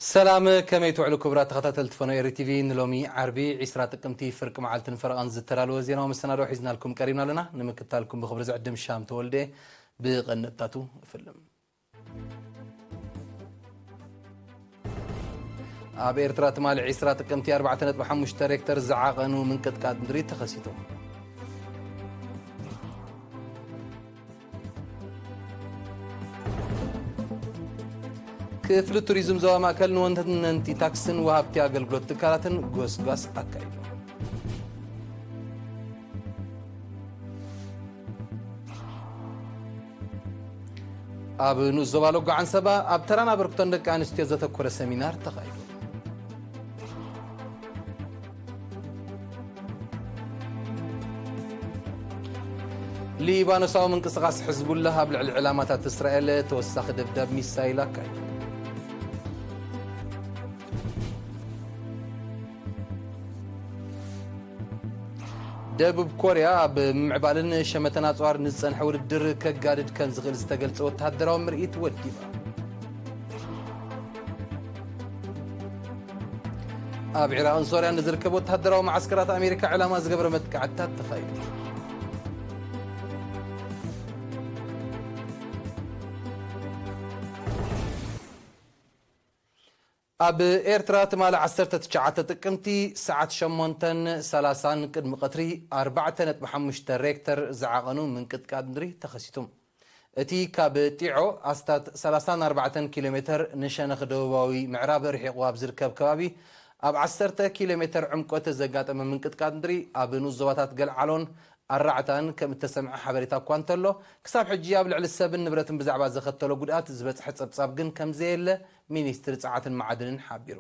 ሰላም፣ ከመይ ትውዕሉ ክቡራት ተኸታተልቲ ፈኖ ኤሪ ቲቪ? ንሎሚ ዓርቢ ዕስራ ጥቅምቲ ፍርቂ መዓልትን ፈረቓን ዝተዳለወ ዜናዊ መሰናድኦ ሒዝናልኩም ቀሪብና ኣለና። ንምክታልኩም ብኽብሪ ዝዕድም ሻም ተወልደ። ብቐንድታቱ እፍልም። ኣብ ኤርትራ ትማሊ ዕስራ ጥቅምቲ ኣርባዕተ ነጥቢ ሓሙሽተ ሬክተር ዝዓቐኑ ምንቅጥቃጥ ምድሪ ተኸሲቶም። ክፍሊ ቱሪዝም ዞባ ማእከል ንወነንቲ ታክስን ወሃብቲ ኣገልግሎት ትካላትን ጎስጓስ ኣካይዱ። ኣብ ንኡስ ዞባ ሎጎ ዓንሰባ ኣብ ተራን ኣበርክቶን ደቂ ኣንስትዮ ዘተኮረ ሰሚናር ተኻይዱ። ሊባኖሳዊ ምንቅስቓስ ሕዝቡላህ ኣብ ልዕሊ ዕላማታት እስራኤል ተወሳኺ ደብዳብ ሚሳይል ኣካይዱ። ደቡብ ኮርያ ኣብ ምምዕባልን ሸመተን ኣጽዋር ንዝጸንሐ ውድድር ከጋድድ ከም ዝኽእል ዝተገልጸ ወተሃደራዊ ምርኢት ወዲባ። ኣብ ዒራቕን ሶርያን ንዝርከብ ወተሃደራዊ መዓስከራት ኣሜሪካ ዕላማ ዝገበረ መጥቃዕትታት ተኻይዱ። ኣብ ኤርትራ ትማሊ ዓሰርተ ትሽዓተ ጥቅምቲ ሰዓት ሸሞንተን ሰላሳን ቅድሚ ቀትሪ ኣርባዕተ ነጥቢ ሓሙሽተ ሬክተር ዝዓቐኑ ምንቅጥቃጥ ምድሪ ተኸሲቱ። እቲ ካብ ጢዖ ኣስታት ሰላሳን ኣርባዕተን ኪሎ ሜተር ንሸነኽ ደቡባዊ ምዕራብ ርሒቑ ኣብ ዝርከብ ከባቢ ኣብ ዓሰርተ ኪሎ ሜተር ዕምቆት ዘጋጠመ ምንቅጥቃጥ ምድሪ ኣብ ንኡስ ዞባታት ገልዓሎን ኣራዕታን ከም እተሰምዐ ሓበሬታ እኳ እንተሎ፣ ክሳብ ሕጂ ኣብ ልዕሊ ሰብን ንብረትን ብዛዕባ ዘኸተሎ ጉድኣት ዝበጽሐ ጸብጻብ ግን ከም ዘየለ ሚኒስትሪ ጸዓትን መዓድንን ሓቢሩ።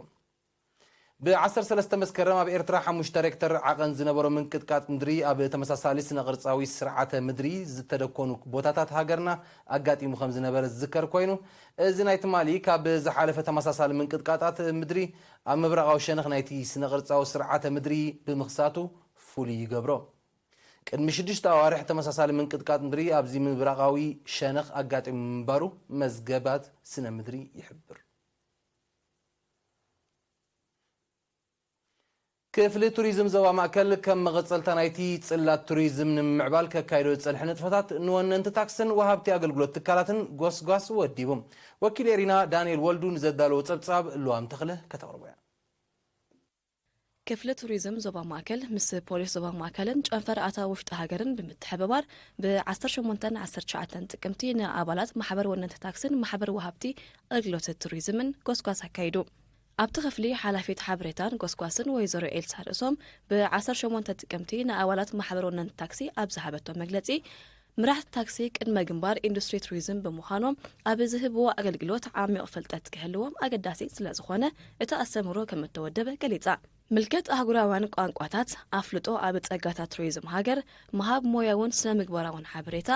ብ ዓሰርተ ሰለስተ መስከረም ኣብ ኤርትራ ሓሙሽተ ሬክተር ዓቐን ዝነበሮ ምንቅጥቃጥ ምድሪ ኣብ ተመሳሳሊ ስነ ቅርጻዊ ስርዓተ ምድሪ ዝተደኮኑ ቦታታት ሃገርና ኣጋጢሙ ከም ዝነበረ ዝዝከር ኮይኑ፣ እዚ ናይ ትማሊ ካብ ዝሓለፈ ተመሳሳሊ ምንቅጥቃጣት ምድሪ ኣብ ምብራቓዊ ሸነኽ ናይቲ ስነ ቅርጻዊ ስርዓተ ምድሪ ብምኽሳቱ ፍሉይ ይገብሮ። ቅድሚ ሽዱሽተ ኣዋርሕ ተመሳሳሊ ምንቅጥቃጥ ምድሪ ኣብዚ ምብራቓዊ ሸነኽ ኣጋጢሙ ምንባሩ መዝገባት ስነ ምድሪ ይሕብር። ክፍሊ ቱሪዝም ዞባ ማእከል ከም መቐጸልታ ናይቲ ጽላት ቱሪዝም ንምምዕባል ከካይዶ ዝጸንሐ ንጥፈታት ንወነንቲ ታክስን ወሃብቲ ኣገልግሎት ትካላትን ጎስጓስ ወዲቡ። ወኪል ኤሪና ዳንኤል ወልዱ ንዘዳለዎ ጸብጻብ ልዋም ተኽለ ከተቕርቦ እያ። ክፍሊ ቱሪዝም ዞባ ማእከል ምስ ፖሊስ ዞባ ማእከልን ጨንፈር ኣታዊ ውሽጢ ሃገርን ብምትሕብባር ብ ዓሰርተ ሸሞንተን ዓሰርተ ትሽዓተን ጥቅምቲ ንኣባላት ማሕበር ወነንቲ ታክስን ማሕበር ወሃብቲ ኣገልግሎት ቱሪዝምን ጎስጓስ ኣካይዱ። ኣብቲ ክፍሊ ሓላፊት ሓበሬታን ጎስጓስን ወይዘሮ ኤልሳ ርእሶም ብ ዓሰርተ ሸሞንተ ጥቅምቲ ንኣባላት ማሕበር ወነንቲ ታክሲ ኣብ ዝሃበቶ መግለጺ፣ መራሕቲ ታክሲ ቅድመ ግንባር ኢንዱስትሪ ቱሪዝም ብምዃኖም ኣብ ዝህብዎ ኣገልግሎት ዓሚቕ ፍልጠት ክህልዎም ኣገዳሲ ስለ ዝኾነ እቲ ኣስተምህሮ ከም እተወደበ ገሊጻ። ምልከት ኣህጉራውያን ቋንቋታት፣ ኣፍልጦ ኣብ ጸጋታት ቱሪዝም ሃገር፣ ምሃብ ሞያውን ስነ ምግባራውን ሓበሬታ፣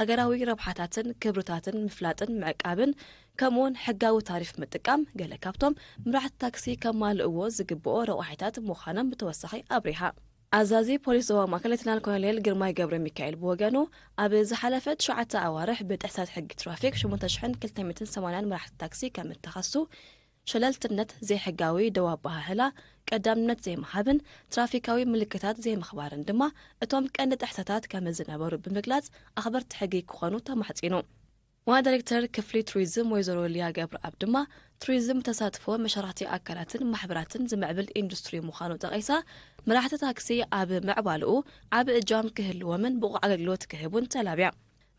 ሃገራዊ ረብሓታትን ክብርታትን ምፍላጥን ምዕቃብን፣ ከምኡውን ሕጋዊ ታሪፍ ምጥቃም ገለ ካብቶም መራሕቲ ታክሲ ከማልእዎ ዝግብኦ ረቋሒታት ምዃኖም ብተወሳኺ ኣብሪሃ። ኣዛዚ ፖሊስ ዞባ ማእከል ሌተናል ኮሎኔል ግርማይ ገብረ ሚካኤል ብወገኑ፣ ኣብ ዝሓለፈ ትሽዓተ ኣዋርሕ ብጥሕሰት ሕጊ ትራፊክ ሸሞንተ ሽሕን ክልተ ሚእትን ሰማንያን መራሕቲ ታክሲ ከም እተኸሱ፣ ሸለልትነት፣ ዘይሕጋዊ ደው ኣበሃህላ፣ ቀዳምነት ዘይምሃብን ትራፊካዊ ምልክታት ዘይምኽባርን ድማ እቶም ቀንዲ ጥሕሰታት ከም ዝነበሩ ብምግላጽ፣ ኣኽበርቲ ሕጊ ክኾኑ ተማሕጺኑ። ዋና ዳይሬክተር ክፍሊ ቱሪዝም ወይዘሮ ሊያ ገብረኣብ ድማ፣ ቱሪዝም ተሳትፎ መሻርኽቲ ኣካላትን ማሕበራትን ዝምዕብል ኢንዱስትሪ ምዃኑ ጠቒሳ፣ መራሕቲ ታክሲ ኣብ ምዕባልኡ ዓቢ እጃም ክህልዎምን ብቑዕ ኣገልግሎት ክህቡን ተላብያ።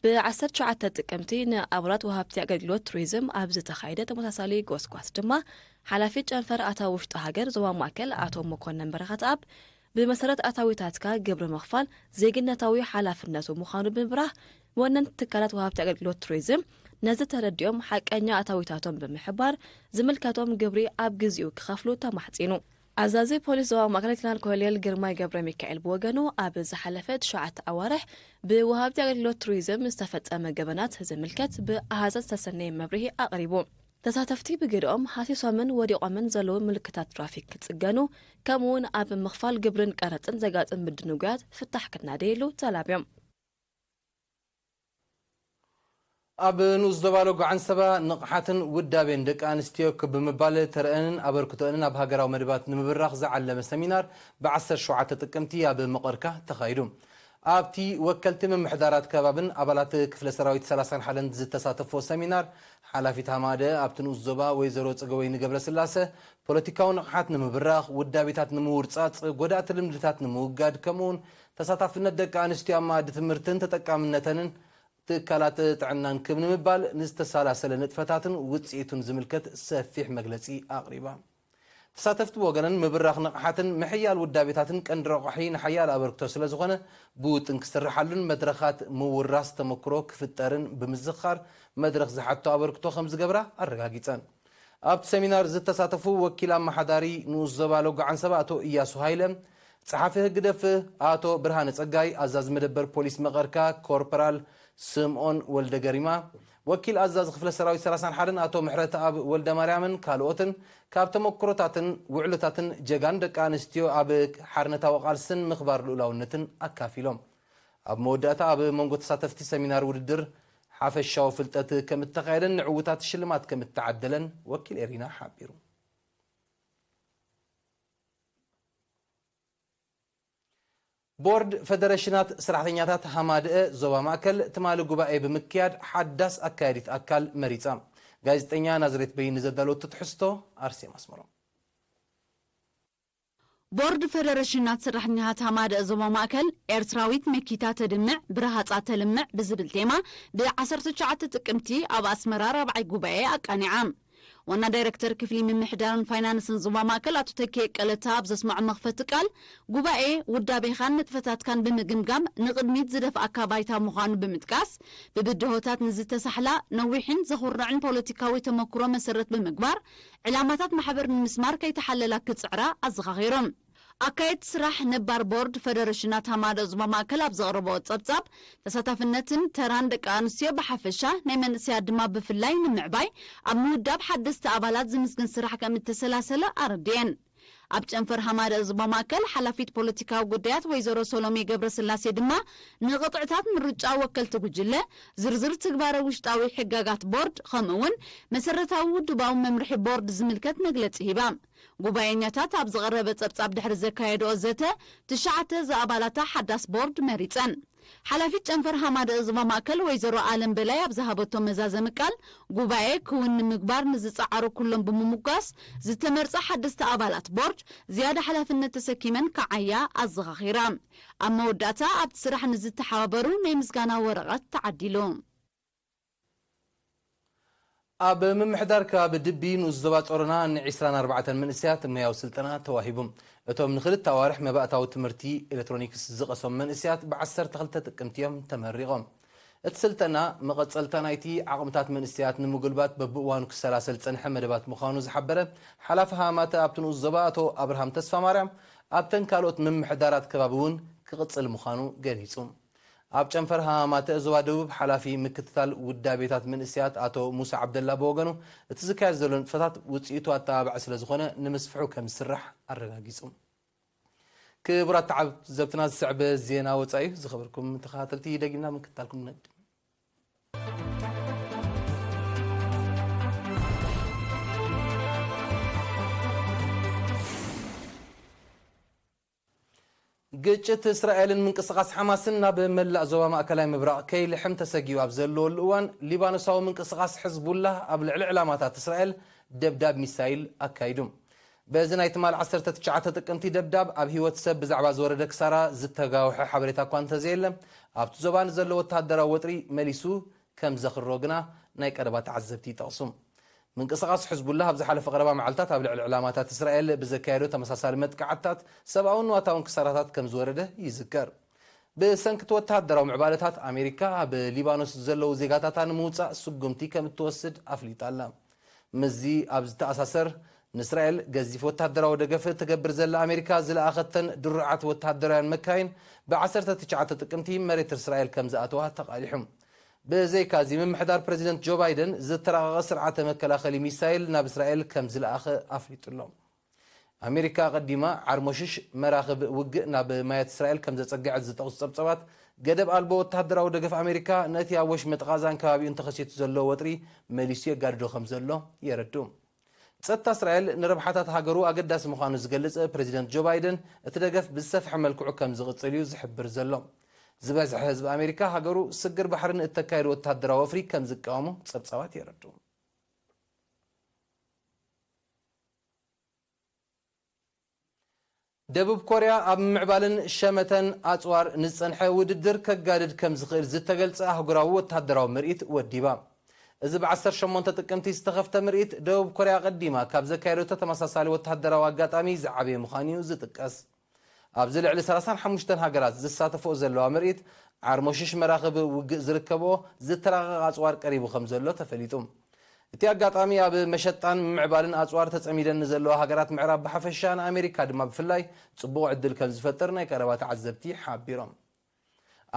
ብ ዓሰርተ ትሽዓተ ጥቅምቲ ንኣባላት ወሃብቲ ኣገልግሎት ቱሪዝም ኣብ ዝተኻየደ ተመሳሳሊ ጎስጓስ ድማ፣ ሓላፊ ጨንፈር ኣታዊ ውሽጢ ሃገር ዞባ ማእከል ኣቶ መኮነን በረኸትኣብ፣ ብመሰረት ኣታዊታትካ ግብሪ ምኽፋል ዜግነታዊ ሓላፍነቱ ምዃኑ ብምብራህ፣ ወነንቲ ትካላት ወሃብቲ ኣገልግሎት ቱሪዝም ነዚ ተረዲኦም ሓቀኛ ኣታዊታቶም ብምሕባር፣ ዝምልከቶም ግብሪ ኣብ ግዚኡ ክኸፍሉ ተማሕጺኑ። ኣዛዚ ፖሊስ ዞባ ማእከል ሌተናል ኮሎኔል ግርማይ ገብረ ሚካኤል ብወገኑ፣ ኣብ ዝሓለፈ ትሽዓተ ኣዋርሕ ብወሃብቲ ኣገልግሎት ቱሪዝም ዝተፈጸመ ገበናት ዝምልከት ብኣሃዛት ዝተሰነየ መብርሂ ኣቕሪቡ። ተሳተፍቲ ብግደኦም፣ ሃሲሶምን ወዲቖምን ዘለዉ ምልክታት ትራፊክ ክጽገኑ፣ ከምኡውን ኣብ ምኽፋል ግብርን ቀረጽን ዘጋጥም ምድንጓያት ፍታሕ ክናደየሉ ተላብዮም። ኣብ ንኡስ ዞባ ሎጎ ዓንሰባ ንቕሓትን ውዳቤን ደቂ ኣንስትዮ ክብ ብምባል ተረአንን ኣበርክቶአንን ኣብ ሃገራዊ መደባት ንምብራኽ ዝዓለመ ሰሚናር ብ ዓሰርተ ሸውዓተ ጥቅምቲ ኣብ መቐርካ ተኻይዱ። ኣብቲ ወከልቲ ምምሕዳራት ከባብን ኣባላት ክፍለ ሰራዊት ሰላሳን ሓደን ዝተሳተፎ ሰሚናር፣ ሓላፊት ሃማደ ኣብቲ ንኡስ ዞባ ወይዘሮ ጽገወይኒ ገብረስላሰ፣ ፖለቲካዊ ንቕሓት ንምብራኽ፣ ውዳቤታት ንምውርጻጽ፣ ጎዳእቲ ልምድታት ንምውጋድ፣ ከምኡውን ተሳታፍነት ደቂ ኣንስትዮ ኣብ መኣዲ ትምህርትን ተጠቃምነተንን ትካላት ጥዕናን ክብ ንምባል ንዝተሰላሰለ ንጥፈታትን ውጽኢቱን ዝምልከት ሰፊሕ መግለጺ ኣቕሪባ። ተሳተፍቲ ብወገነን ምብራኽ ንቕሓትን ምሕያል ውዳቤታትን ቀንዲ ረቋሒ ንሓያል ኣበርክቶ ስለ ዝኾነ ብውጥን ክስርሓሉን መድረኻት ምውራስ ተመክሮ ክፍጠርን ብምዝኻር መድረኽ ዝሓቶ ኣበርክቶ ከም ዝገብራ ኣረጋጊጸን። ኣብቲ ሰሚናር ዝተሳተፉ ወኪል ኣመሓዳሪ ንኡስ ዞባ ሎጎ ዓንሰባ ኣቶ እያሱ ሃይለ፣ ጸሓፊ ህግደፍ ኣቶ ብርሃነ ጸጋይ፣ ኣዛዚ መደበር ፖሊስ መቐርካ ኮርፖራል ስምኦን ወልደ ገሪማ፣ ወኪል ኣዛዚ ክፍለ ሰራዊት ሰላሳን ሓደን ኣቶ ምሕረተኣብ ወልደ ማርያምን ካልኦትን ካብ ተመክሮታትን ውዕሎታትን ጀጋን ደቂ ኣንስትዮ ኣብ ሓርነታዊ ቃልስን ምኽባር ልኡላውነትን ኣካፊሎም። ኣብ መወዳእታ ኣብ መንጎ ተሳተፍቲ ሰሚናር ውድድር ሓፈሻዊ ፍልጠት ከም እተኻየደን ንዕውታት ሽልማት ከም እተዓደለን ወኪል ኤሪና ሓቢሩ። ቦርድ ፈደረሽናት ሰራሕተኛታት ሃማደአ ዞባ ማእከል ትማሊ ጉባኤ ብምክያድ ሓዳስ ኣካያዲት ኣካል መሪጻ። ጋዜጠኛ ናዝሬት በይኒ ዘዳለወቶ ትሕዝቶ ኣርሴማ ኣስመሮም። ቦርድ ፈደረሽናት ሰራሕተኛታት ሃማደአ ዞባ ማእከል ኤርትራዊት መኪታ ተድምዕ ብረሃጻ ተልምዕ ብዝብል ቴማ ብ ዓሰርተ ትሽዓተ ጥቅምቲ ኣብ ኣስመራ ራብዓይ ጉባኤ ኣቃኒዓ። ዋና ዳይረክተር ክፍሊ ምምሕዳርን ፋይናንስን ዞባ ማእከል ኣቶ ተኪኤ ቀለታ ኣብ ዘስምዖ መኽፈቲ ቃል፣ ጉባኤ ውዳቤኻን ንጥፈታትካን ብምግምጋም ንቕድሚት ዝደፍኣካ ባይታ ምዃኑ ብምጥቃስ፣ ብብድሆታት ንዝተሳሕላ ነዊሕን ዘኹርዕን ፖለቲካዊ ተመክሮ መሰረት ብምግባር፣ ዕላማታት ማሕበር ንምስማር ከይተሓለላ ክጽዕራ ኣዘኻኺሮም። ኣካየድቲ ስራሕ ነባር ቦርድ ፈደረሽናት ሃማደእ ዞባ ማእከል ኣብ ዘቕረብኦ ጸብጻብ፣ ተሳታፍነትን ተራን ደቂ ኣንስትዮ ብሓፈሻ ናይ መንእሰያት ድማ ብፍላይ ንምዕባይ ኣብ ምውዳብ ሓደስቲ ኣባላት ዝምስግን ስራሕ ከም እተሰላሰለ ኣረዲኤን። ኣብ ጨንፈር ሃማደእ ዞባ ማእከል ሓላፊት ፖለቲካዊ ጉዳያት ወይዘሮ ሰሎሜ ገብረስላሴ ድማ ንቕጥዕታት ምርጫ ወከልቲ ጉጅለ፣ ዝርዝር ትግባረ ውሽጣዊ ሕጋጋት ቦርድ ከምኡ እውን መሰረታዊ ውድባዊ መምርሒ ቦርድ ዝምልከት መግለጺ ሂባ። ጉባኤኛታት ኣብ ዝቐረበ ጸብጻብ ድሕሪ ዘካየድኦ ዘተ፣ ትሽዓተ ዝኣባላታ ሓዳስ ቦርድ መሪጸን። ሓላፊት ጨንፈር ሃማደእ ዞባ ማእከል ወይዘሮ ኣለም በላይ ኣብ ዝሃበቶ መዛዘሚ ቃል፣ ጉባኤ ክውን ንምግባር ንዝጸዓሩ ኩሎም ብምሙጋስ፣ ዝተመርጻ ሓደስቲ ኣባላት ቦርድ ዝያዳ ሓላፍነት ተሰኪመን ክዓያ ኣዘኻኺራ። ኣብ መወዳእታ ኣብቲ ስራሕ ንዝተሓባበሩ ናይ ምስጋና ወረቐት ተዓዲሉ። ኣብ ምምሕዳር ከባቢ ድቢ ንኡስ ዞባ ጾሮና ን ዒስራን ኣርባዕተን መንእሰያት ሞያዊ ስልጠና ተዋሂቡ። እቶም ንኽልተ ኣዋርሕ መባእታዊ ትምህርቲ ኤሌክትሮኒክስ ዝቐሰሙ መንእሰያት ብ ዓሰርተ ክልተ ጥቅምቲ እዮም ተመሪቖም። እቲ ስልጠና መቐጸልታ ናይቲ ዓቕምታት መንእሰያት ንምጉልባት በብእዋኑ ክሰላሰል ዝጸንሐ መደባት ምዃኑ ዝሓበረ ሓላፊ ሃማተ ኣብቲ ንኡስ ዞባ ኣቶ ኣብርሃም ተስፋማርያም፣ ኣብተን ካልኦት ምምሕዳራት ከባቢ እውን ክቕጽል ምዃኑ ገሊጹ። ኣብ ጨንፈር ሃማተ ዞባ ደቡብ ሓላፊ ምክትታል ውዳቤታት መንእሰያት ኣቶ ሙሳ ዓብደላ ብወገኑ፣ እቲ ዝካየድ ዘሎ ንጥፈታት ውጽኢቱ ኣተባባዒ ስለ ዝኾነ ንምስፍሑ ከም ዝስራሕ ኣረጋጊጹ። ክቡራት ተዓዘብትና፣ ዝስዕብ ዜና ወጻኢ እዩ። ዝኸበርኩም ተኸታተልቲ፣ ደጊምና ምክትታልኩም ንዕድም። ግጭት እስራኤልን ምንቅስቓስ ሓማስን ናብ መላእ ዞባ ማእከላይ ምብራቕ ከይልሕም ተሰጊኡ ኣብ ዘለወሉ እዋን፣ ሊባኖሳዊ ምንቅስቓስ ሕዝቡላህ ኣብ ልዕሊ ዕላማታት እስራኤል ደብዳብ ሚሳይል ኣካይዱ። በዚ ናይ ትማል ዓሰርተ ትሽዓተ ጥቅምቲ ደብዳብ፣ ኣብ ህይወት ሰብ ብዛዕባ ዝወረደ ክሳራ ዝተጋውሐ ሓበሬታ እኳ እንተዘየለ፣ ኣብቲ ዞባ ንዘሎ ወተሃደራዊ ወጥሪ መሊሱ ከም ዘኽሮ ግና ናይ ቀረባ ተዓዘብቲ ይጠቕሱ። ምንቅስቓስ ሕዝቡላህ ኣብ ዝሓለፈ ቀረባ መዓልታት ኣብ ልዕሊ ዕላማታት እስራኤል ብዘካየዶ ተመሳሳሊ መጥቃዕትታት፣ ሰብኣውን ንዋታውን ክሳራታት ከም ዝወረደ ይዝከር። ብሰንኪ እቲ ወተሃደራዊ ምዕባለታት፣ ኣሜሪካ ኣብ ሊባኖስ ዘለዉ ዜጋታታ ንምውጻእ ስጉምቲ ከም እትወስድ ኣፍሊጣ ኣላ። ምስዚ ኣብ ዝተኣሳሰር፣ ንእስራኤል ገዚፍ ወተሃደራዊ ደገፍ ትገብር ዘላ ኣሜሪካ ዝለኣኸተን ድሩዓት ወተሃደራውያን መካይን ብ ዓሰርተ ትሽዓተ ጥቅምቲ መሬት እስራኤል ከም ዝኣተዋ ተቓሊሑ። ብዘይካዚ፣ ምምሕዳር ፕረዚደንት ጆ ባይደን ዝተራቐቐ ስርዓተ መከላኸሊ ሚሳይል ናብ እስራኤል ከም ዝለኣኸ ኣፍሊጡ ኣሎ። ኣሜሪካ ኣቐዲማ ዓርሞሽሽ መራኽብ ውግእ ናብ ማያት እስራኤል ከም ዘጸግዐት ዝጠቕሱ ጸብጸባት፣ ገደብ ኣልቦ ወተሃደራዊ ደገፍ ኣሜሪካ ነቲ ኣብ ወሽመጥ ቓዛን ከባቢኡን ተኸሲቱ ዘሎ ወጥሪ መሊሱ የጋድዶ ከም ዘሎ የረድኡ። ጸጥታ እስራኤል ንረብሓታት ሃገሩ ኣገዳሲ ምዃኑ ዝገልጽ ፕረዚደንት ጆ ባይደን፣ እቲ ደገፍ ብዝሰፍሐ መልክዑ ከም ዝቕጽል እዩ ዝሕብር ዘሎ። ዝበዝሐ ህዝቢ ኣሜሪካ ሃገሩ ስግር ባሕርን እተካየዱ ወተሃደራዊ ወፍሪ ከም ዝቃወሙ ጸብጻባት የረድኡ። ደቡብ ኮርያ ኣብ ምምዕባልን ሸመተን ኣጽዋር ንዝጸንሐ ውድድር ከጋድድ ከም ዝኽእል ዝተገልጸ ኣህጉራዊ ወተሃደራዊ ምርኢት ወዲባ። እዚ ብ ዓሰርተ ሸሞንተ ጥቅምቲ ዝተኸፍተ ምርኢት፣ ደቡብ ኮርያ ቀዲማ ካብ ዘካየደቶ ተመሳሳሊ ወተሃደራዊ ኣጋጣሚ ዝዓበየ ምዃኑ እዩ ዝጥቀስ። ኣብዚ ልዕሊ ሰላሳን ሓሙሽተን ሃገራት ዝሳተፍኦ ዘለዋ ምርኢት፣ ዓርሞሽሽ መራኽብ ውግእ ዝርከብኦ ዝተራቐቐ ኣጽዋር ቀሪቡ ከም ዘሎ ተፈሊጡ። እቲ ኣጋጣሚ፣ ኣብ መሸጣን ምምዕባልን ኣጽዋር ተጸሚደን ንዘለዋ ሃገራት ምዕራብ ብሓፈሻ፣ ንኣሜሪካ ድማ ብፍላይ ጽቡቕ ዕድል ከም ዝፈጥር ናይ ቀረባ ተዓዘብቲ ሓቢሮም።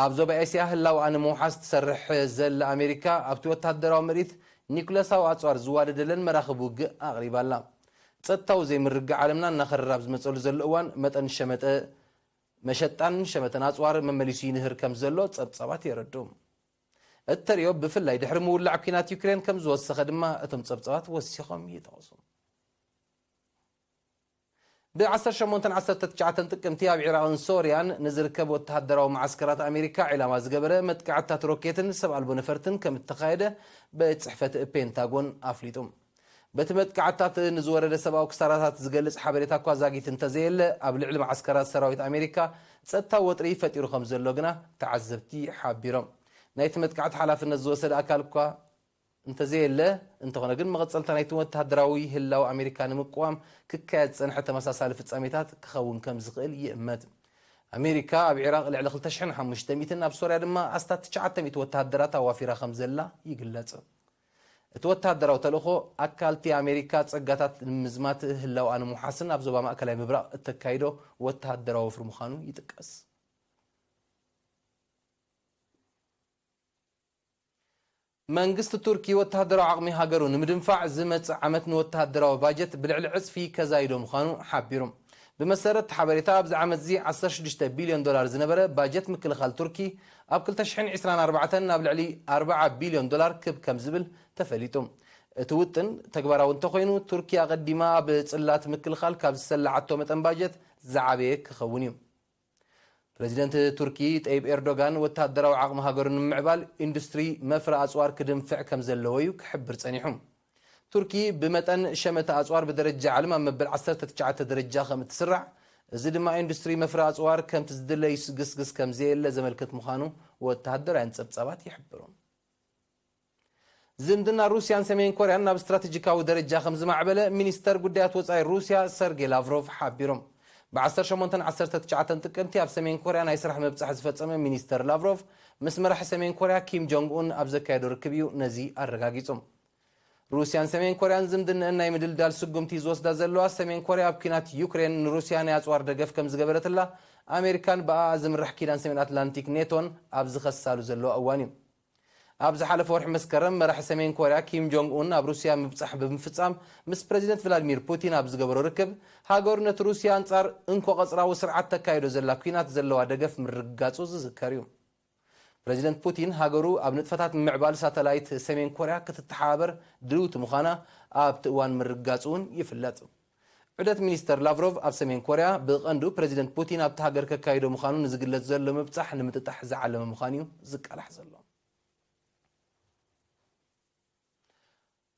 ኣብ ዞባ ኤስያ ህላውኣ ንምውሓስ ትሰርሕ ዘላ ኣሜሪካ፣ ኣብቲ ወተሃደራዊ ምርኢት ኒኩለሳዊ ኣጽዋር ዝዋደደለን መራኽብ ውግእ ኣቕሪባ ኣላ። ጸጥታዊ ዘይምርግጋእ ዓለምና እናኸረረ ኣብ ዝመጸሉ ዘሎ እዋን፣ መጠን ሸመተ መሸጣን ሸመተን ኣጽዋር መመሊሱ ይንህር ከም ዘሎ ጸብጻባት የረድኡ። እቲ ተርእዮ ብፍላይ ድሕሪ ምውላዕ ኲናት ዩክሬን ከም ዝወሰኸ ድማ እቶም ጸብጻባት ወሲኾም ይጠቕሱ። ብ ዓሰርተ ሸሞንተን ዓሰርተ ትሽዓተን ጥቅምቲ ኣብ ዒራቕን ሶርያን ንዝርከብ ወተሃደራዊ መዓስከራት ኣሜሪካ ዒላማ ዝገበረ መጥቃዕትታት ሮኬትን ሰብ ኣልቦ ነፈርትን ከም እተኻየደ ቤት ጽሕፈት ፔንታጎን ኣፍሊጡ። በቲ መጥቃዕትታት ንዝወረደ ሰብኣዊ ክሳራታት ዝገልጽ ሓበሬታ እኳ ዛጊት እንተዘየለ፣ ኣብ ልዕሊ መዓስከራት ሰራዊት ኣሜሪካ ጸጥታዊ ወጥሪ ፈጢሩ ከም ዘሎ ግና ተዓዘብቲ ሓቢሮም። ናይቲ መጥቃዕቲ ሓላፍነት ዝወሰደ ኣካል እኳ እንተዘየለ፣ እንተኾነ ግን መቐጸልታ ናይቲ ወተሃደራዊ ህላወ ኣሜሪካ ንምቅዋም ክካየድ ዝጸንሐ ተመሳሳሊ ፍጻሜታት ክኸውን ከም ዝኽእል ይእመት። ኣሜሪካ ኣብ ዒራቕ ልዕሊ ክልተ ሽሕን ሓሙሽተ ሚእትን፣ ኣብ ሶርያ ድማ ኣስታት ትሽዓተ ሚእቲ ወተሃደራት ኣዋፊራ ከም ዘላ ይግለጽ። እቲ ወተሃደራዊ ተልእኾ፣ ኣካልቲ ኣሜሪካ ጸጋታት ንምዝማት ህላውኣ ንምውሓስን ኣብ ዞባ ማእከላይ ምብራቕ እተካይዶ ወተሃደራዊ ወፍሪ ምዃኑ ይጥቀስ። መንግስቲ ቱርኪ ወተሃደራዊ ዓቕሚ ሃገሩ ንምድንፋዕ ዝመጽእ ዓመት ንወተሃደራዊ ባጀት ብልዕሊ ዕጽፊ ከዛይዶ ምዃኑ ሓቢሩ። ብመሰረት እቲ ሓበሬታ፣ ኣብዚ ዓመት እዚ ዓሰርተ ሽዱሽተ ቢልዮን ዶላር ዝነበረ ባጀት ምክልኻል ቱርኪ፣ ኣብ ክልተ ሽሕን ዕስራን ኣርባዕተን ናብ ልዕሊ ኣርብዓ ቢልዮን ዶላር ክብ ከም ዝብል ተፈሊጡ። እቲ ውጥን ተግባራዊ እንተኾይኑ፣ ቱርኪ ኣቐዲማ ኣብ ጽላት ምክልኻል ካብ ዝሰላዓቶ መጠን ባጀት ዝዓበየ ክኸውን እዩ። ፕረዚደንት ቱርኪ ጠይብ ኤርዶጋን፣ ወተሃደራዊ ዓቕሚ ሃገሩ ንምምዕባል ኢንዱስትሪ መፍረ ኣጽዋር ክድንፍዕ ከም ዘለዎ እዩ ክሕብር ጸኒሑ። ቱርኪ ብመጠን ሸመተ ኣጽዋር ብደረጃ ዓለም ኣብ መበል ዓሰርተ ትሽዓተ ደረጃ ከም እትስራዕ፣ እዚ ድማ ኢንዱስትሪ መፍረ ኣጽዋር ከምቲ ዝድለ ይስግስግስ ከም ዘየለ ዘመልክት ምዃኑ ወተሃደራውያን ጸብጻባት ይሕብሩ። ዝምድና ሩስያን ሰሜን ኮርያን ናብ ስትራቴጂካዊ ደረጃ ከም ዝማዕበለ ሚኒስተር ጉዳያት ወጻኢ ሩስያ ሰርጌ ላቭሮቭ ሓቢሮም። ብ ዓሰርተ ሸሞንተን ዓሰርተ ትሽዓተን ጥቅምቲ ኣብ ሰሜን ኮርያ ናይ ስራሕ ምብጻሕ ዝፈጸመ ሚኒስተር ላቭሮቭ፣ ምስ መራሒ ሰሜን ኮርያ ኪም ጆንግ ኡን ኣብ ዘካየዶ ርክብ እዩ ነዚ ኣረጋጊጹ። ሩስያን ሰሜን ኮርያን ዝምድንአን ናይ ምድልዳል ስጉምቲ ዝወስዳ ዘለዋ፣ ሰሜን ኮርያ ኣብ ኲናት ዩክሬን ንሩስያ ናይ ኣጽዋር ደገፍ ከም ዝገበረትላ፣ ኣሜሪካን ብኣኣ ዝምራሕ ኪዳን ሰሜን ኣትላንቲክ ኔቶን ኣብ ዝኸሳሉ ዘለዋ እዋን እዩ። ኣብ ዝሓለፈ ወርሒ መስከረም፣ መራሒ ሰሜን ኮርያ ኪም ጆንግ ኡን ኣብ ሩስያ ምብጻሕ ብምፍጻም፣ ምስ ፕረዚደንት ቭላድሚር ፑቲን ኣብ ዝገበሮ ርክብ፣ ሃገሩ ነቲ ሩስያ ኣንጻር እንኮ ቀጽራዊ ስርዓት ተካይዶ ዘላ ኲናት ዘለዋ ደገፍ ምርግጋጹ ዝዝከር እዩ። ፕረዚደንት ፑቲን፣ ሃገሩ ኣብ ንጥፈታት ምምዕባል ሳተላይት ሰሜን ኮርያ ክትተሓባበር ድልውቲ ምዃና ኣብቲ እዋን ምርግጋጹ እውን ይፍለጥ። ዑደት ሚኒስተር ላቭሮቭ ኣብ ሰሜን ኮርያ፣ ብቐንዱ ፕረዚደንት ፑቲን ኣብቲ ሃገር ከካይዶ ምዃኑ ንዝግለጽ ዘሎ ምብጻሕ ንምጥጣሕ ዝዓለመ ምዃኑ እዩ ዝቃላሕ ዘሎ።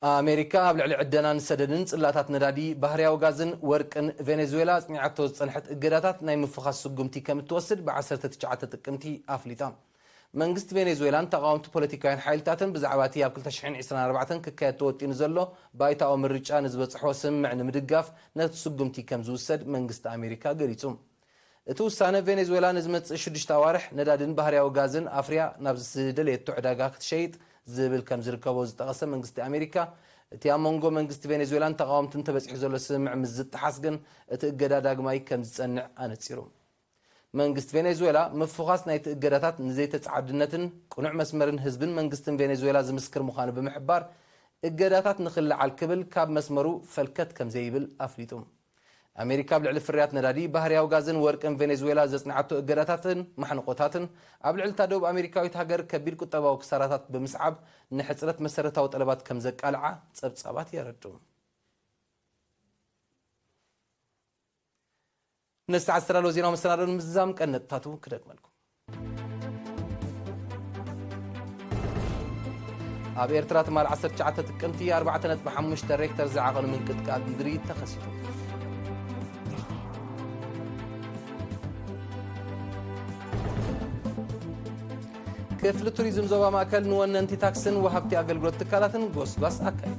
ኣሜሪካ ኣብ ልዕሊ ዕደናን ሰደድን ጽላታት ነዳዲ፣ ባህርያዊ ጋዝን ወርቅን ቬኔዙዌላ ኣጽኒዓቶ ዝጸንሐት እገዳታት ናይ ምፍኻስ ስጉምቲ ከም እትወስድ ብ ዓሰርተ ትሽዓተ ጥቅምቲ ኣፍሊጣ። መንግስቲ ቬኔዙዌላን ተቓወምቲ ፖለቲካውያን ሓይልታትን ብዛዕባ እቲ ኣብ ክልተ ሽሕን ዕስራን ኣርባዕተን ክካየድ ተወጢኑ ዘሎ ባይታዊ ምርጫ ንዝበጽሖ ስምምዕ ንምድጋፍ ነቲ ስጉምቲ ከም ዝውሰድ መንግስቲ ኣሜሪካ ገሊጹ። እቲ ውሳነ፣ ቬኔዙዌላ ንዝመጽእ ሽዱሽተ ኣዋርሕ ነዳድን ባህርያዊ ጋዝን ኣፍርያ ናብ ዝደለየቶ ዕዳጋ ክትሸይጥ ዝብል ከም ዝርከቦ ዝጠቐሰ መንግስቲ ኣሜሪካ፣ እቲ ኣብ መንጎ መንግስቲ ቬኔዙዌላን ተቓወምትን ተበጺሑ ዘሎ ስምምዕ ምስ ዝጠሓስ ግን፣ እቲ እገዳ ዳግማይ ከም ዝጸንዕ ኣነጺሩ። መንግስቲ ቬኔዙዌላ፣ ምፍዃስ ናይቲ እገዳታት ንዘይተጻዓድነትን ቅኑዕ መስመርን ህዝብን መንግስትን ቬኔዙዌላ ዝምስክር ምዃኑ ብምሕባር፣ እገዳታት ንኽልዓል ክብል ካብ መስመሩ ፈልከት ከም ዘይብል ኣፍሊጡ። ኣሜሪካ ኣብ ልዕሊ ፍርያት ነዳዲ፣ ባህርያዊ ጋዝን ወርቅን ቬኔዙዌላ ዘጽንዓቶ እገዳታትን ማሕንቆታትን፣ ኣብ ልዕሊ እታ ደቡብ ኣሜሪካዊት ሃገር ከቢድ ቁጠባዊ ክሳራታት ብምስዓብ፣ ንሕጽረት መሰረታዊ ጠለባት ከም ዘቃልዓ ጸብጻባት የረድኡ። ንሰዓት ዝተዳለወ ዜናዊ መሰናዶ ንምዝዛም ቀንዲ ነጥብታቱ ክደግመልኩም። ኣብ ኤርትራ ትማል ዓሰርተ ትሽዓተ ጥቅምቲ ኣርባዕተ ነጥቢ ሓሙሽተ ሬክተር ዝዓቐኑ ምንቅጥቃጥ ምድሪ ተኸሲቱ። ክፍሊ ቱሪዝም ዞባ ማእከል ንወነንቲ ታክስን ወሃብቲ ኣገልግሎት ትካላትን ጎስጓስ ኣካይዱ።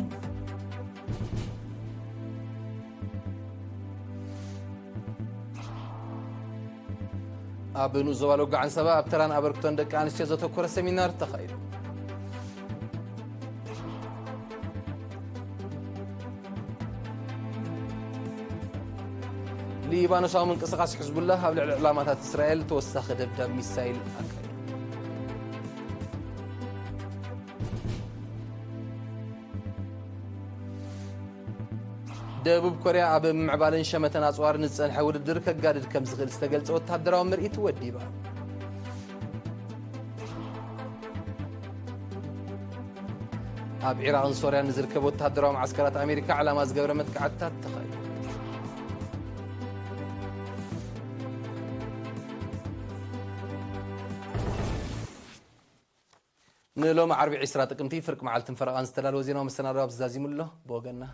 ኣብ ንኡስ ዞባ ሎጋ ዓንሰባ ኣብ ተራን ኣበርክቶን ደቂ ኣንስትዮ ዘተኮረ ሰሚናር ተኻይዱ። ሊባኖሳዊ ምንቅስቓስ ሕዝቡላህ ኣብ ልዕሊ ዕላማታት እስራኤል ተወሳኺ ደብዳብ ሚሳይል ኣካይዱ። ደቡብ ኮርያ ኣብ ምምዕባልን ሸመተን ኣጽዋርን ዝጸንሐ ውድድር ከጋድድ ከም ዝኽእል ዝተገልጸ ወተሃደራዊ ምርኢት ወዲባ። ኣብ ዒራቕን ሶርያን ንዝርከቡ ወተሃደራዊ መዓስከራት ኣሜሪካ ዕላማ ዝገብረ መጥቃዕትታት ተኻይዱ። ንሎሚ ዓርቢ ዕስራ ጥቅምቲ ፍርቂ መዓልትን ፈረቓን ዝተዳለወ ዜናዊ መሰናዶ ኣብዚ ዛዚሙ ኣሎ። ብወገንና